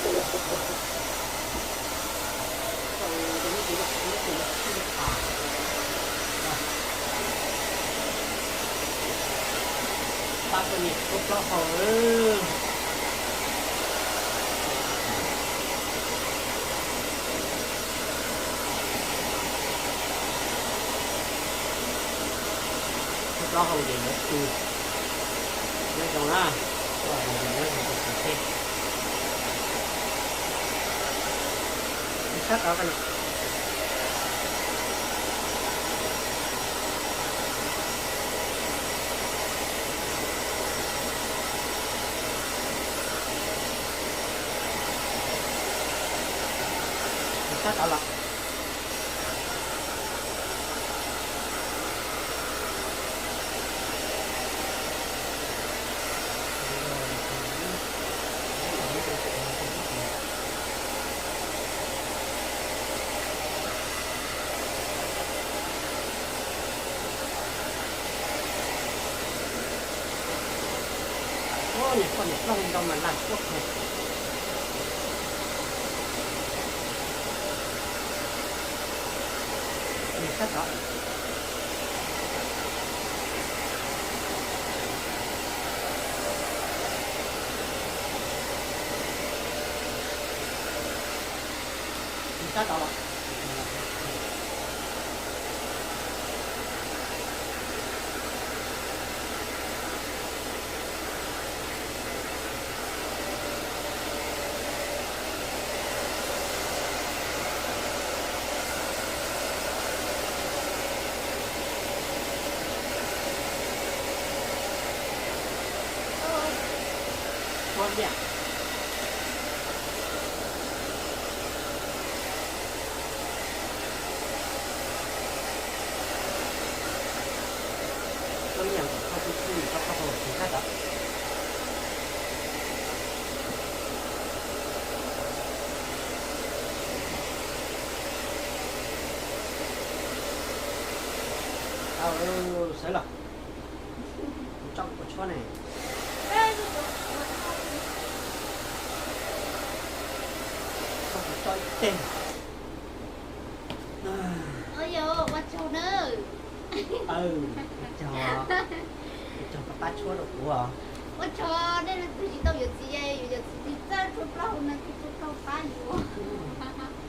Pab koj niam tshuab plaub hau. Tshuab plaub hau ces yuav tw. Nyob zoo na, nyob zoo tus txiv tsev. Sab tod koj niam. Sab tod los. Ua niam poj niam plaub hau ntau mas laj tuaj kawg. Sab tod. Sab tod los. Tshuab liaj. Tshuab liaj kom koj tub tub mus tsob plaub hau tsis sab tod. Tau, sawv los. Kuv tso kuv tshuab ne. Tso kuv tso ib teg. Ua tsaug na. Ua tsaug, ua tsaug koj pab tshuab rau kuv os. Ua tsaug nej leej twg tsis tau yuav txiv, yuav yuav txiv txawj tshuab plaub hau no kuj tshuab plaub hau pab yuav.